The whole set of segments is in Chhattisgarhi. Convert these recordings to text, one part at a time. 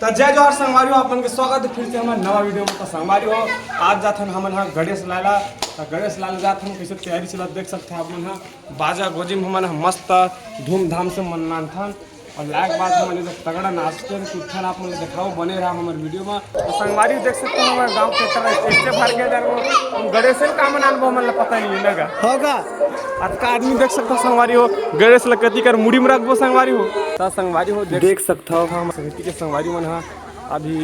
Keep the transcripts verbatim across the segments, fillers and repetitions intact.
त जय जोहार संगवारी हो, आप मन के स्वागत हे फिर से हमर नवा वीडियो में। त संगवारी हो, आज जाथन हमन ह गणेश लाय ला। त गणेश लाय ला जाथन, कइसे तैयारी चलत देख सकत हो आप मन ह। बाजा गोजी में हमन ह मस्त धूमधाम से मनाथन। अउ लायक बात हमन एदे तगड़ा नाचथन कुदथन, आप मन ल देखाबो, बने रहा हमर वीडियो में। त संगवारी हो देख सकत हो हमर गांव के तरह ऐसे भर के जानो। हम गणेश ल का मनाबो हमन ल पता नहीं हे ना गा। हो गा। आज का आदमी देख सकत हो संगवारी हो, गणेश ल कति कर मुड़ी में रखबो संगवारी हो। त संगवारी हो देख सकत हो हम समिति के संगवारी मन ह अभी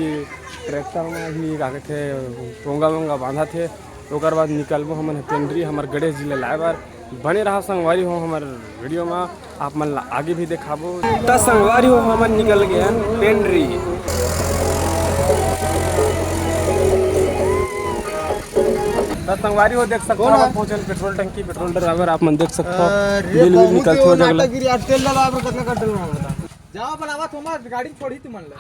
ट्रैक्टर में अभी का कथे टोंगा वोंगा बांधत हे। ओकर बाद निकलबो हमन ह पेंड्री हमर गणेश जी ल लाय बर। बने रहा संगवारी हो हमर वीडियो में, आप मन ला आगे भी देखाबो। त संगवारी हो हमन निकल गे हन पेंड्री। त संगवारी हो देख सकत हो, पहुंचन पेट्रोल टंकी, पेट्रोल डराइवर आप मन देख सकत हो। अरे, बिल विल बहुत निकलत ही हो वो जगह ले। नाटक गिरी, आज तेल डलवा बर कतना का डलवा बता। जाओ बनावा, थोमा गाड़ी छोड़ी तुमन ले।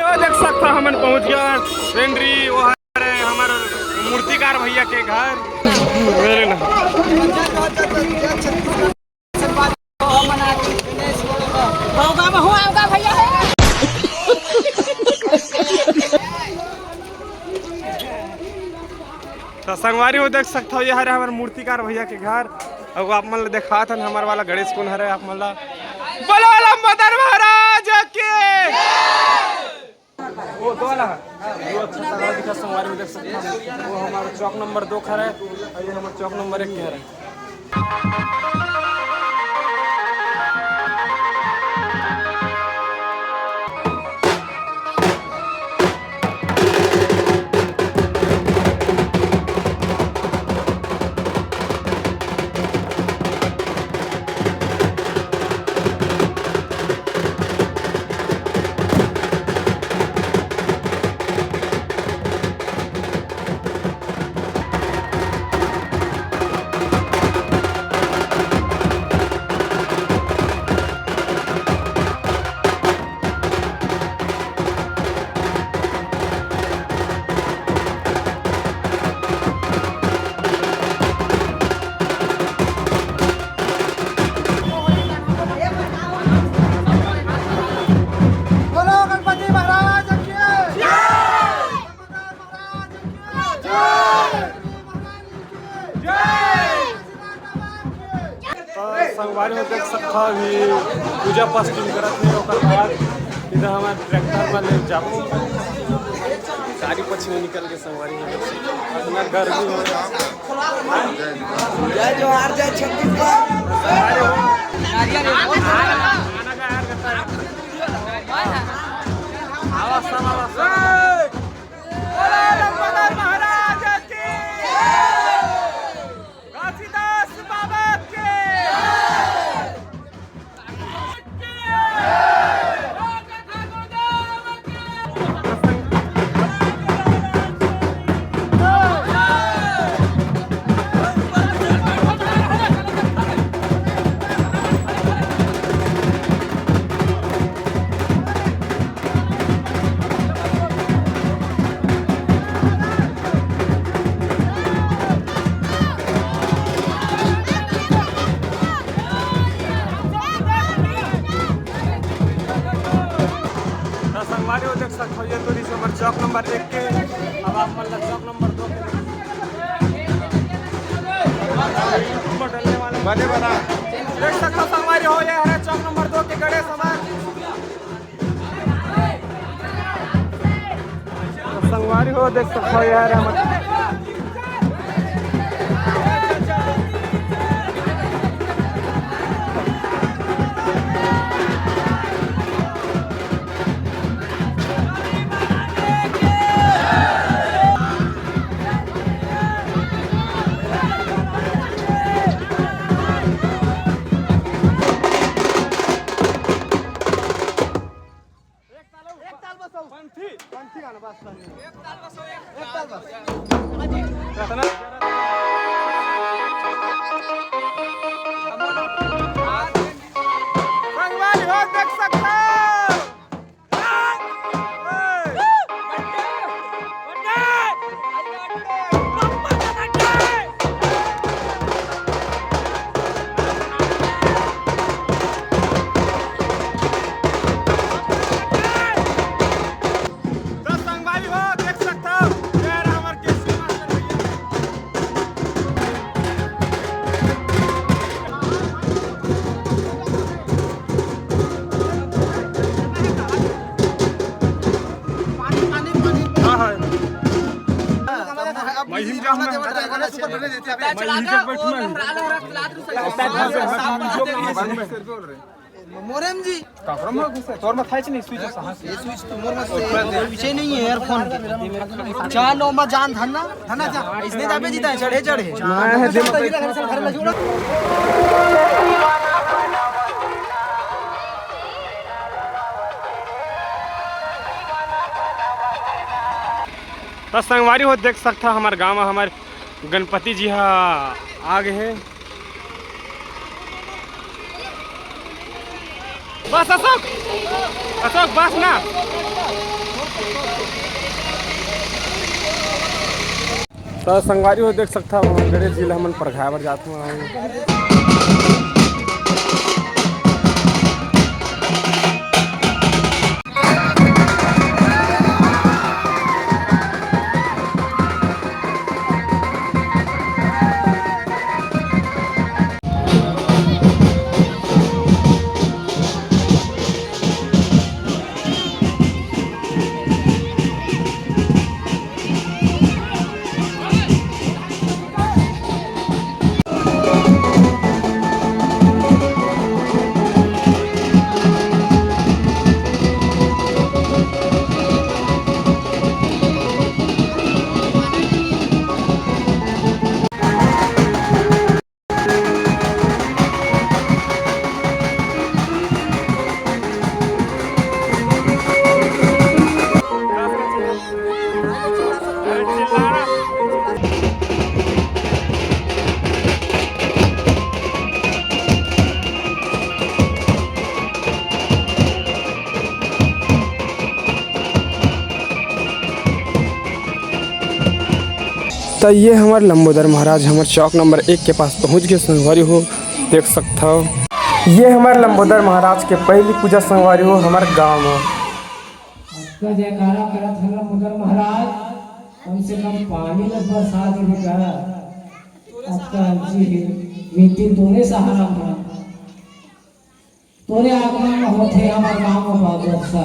ये देख सकत हो हमन पहुंच गए पेंड्री, वो हरे हमर मूर्तिकार भैया के घर। मेरे ना। होगा, होगा भैया। त संगवारी हो देख सकत हो, ये हरे हमर मूर्तिकार भैया के घर। अउ आप मन ल देखात हन हमर वाला गणेश कोन हरे आप मन ल। बोलो वाला मदन महाराज के। वो दो वाला है। वो अच्छा तगड़ा दिखा संगवारी हो देख सकत हो। वो हमर चौक नंबर दो के हरे अउ ये हमर चौक नंबर एक के हरे। बोलो गणपति महाराज की जय। तो संगवारी हो देख सकत हो, अभी पूजा पाठ टीम करत हे, ओकर बाद इधर हमर ट्रैक्टर में ले जाबो। गाड़ी पछी में निकल के संगवारी हो देख सकत हो, इतना गर्मी हो रहा है। जय जोहार, जय छत्तीसगढ़। आवाज सब, आवाज सब। बोलो लंबोदर महाराज की। घासीदास बाबा के। त संगवारी हो देख सकत हो, ये तो रिस हमर चौक नंबर एक के। अब आप मन ला चौक नंबर दो के नंबर डलने वाला। बने बना। देख सकत हो संगवारी हो, ये हरे चौक नंबर दो के गणेश हमर। संगवारी हो देख सकत हो, ये हरे हमर एक ताल बस, एक ताल बस। एक ताल बस। रतना। संगवारी हो देख सकत हो। मोरेम जी। तोर में थाइच नहीं, स्विच ऑफ। ये स्विच तो मोर में से, स्विच नहीं है यार फोन के। जा नो मा जान धन्ना, धन्ना जा। इसने जाबे जीता है, चढ़े चढ़े। मैं है, घर में छोड़ा। त संगवारी हो, देख सकथव, हमर गांव म हमर गणपति जी ह आ गे हे। बस अशोक, अशोक बस ना। त संगवारी हो, देख सकथव, हमर गणेश जी ल हमन परघाय बर जात हन। त ये हमर लंबोदर महाराज हमर चौक नंबर एक के पास पहुंच गे संगवारी हो, देख सकथव। ये हमर लंबोदर महाराज के पहली पूजा संगवारी हो हमर गांव म। आपका जयकारा करत हन लंबोदर महाराज, कम से कम पानी ल बरसा देबे का। आपका जी मिट्टी तोरे सहारा म। तोरे आगमन म होथे हमर गांव म बरसा।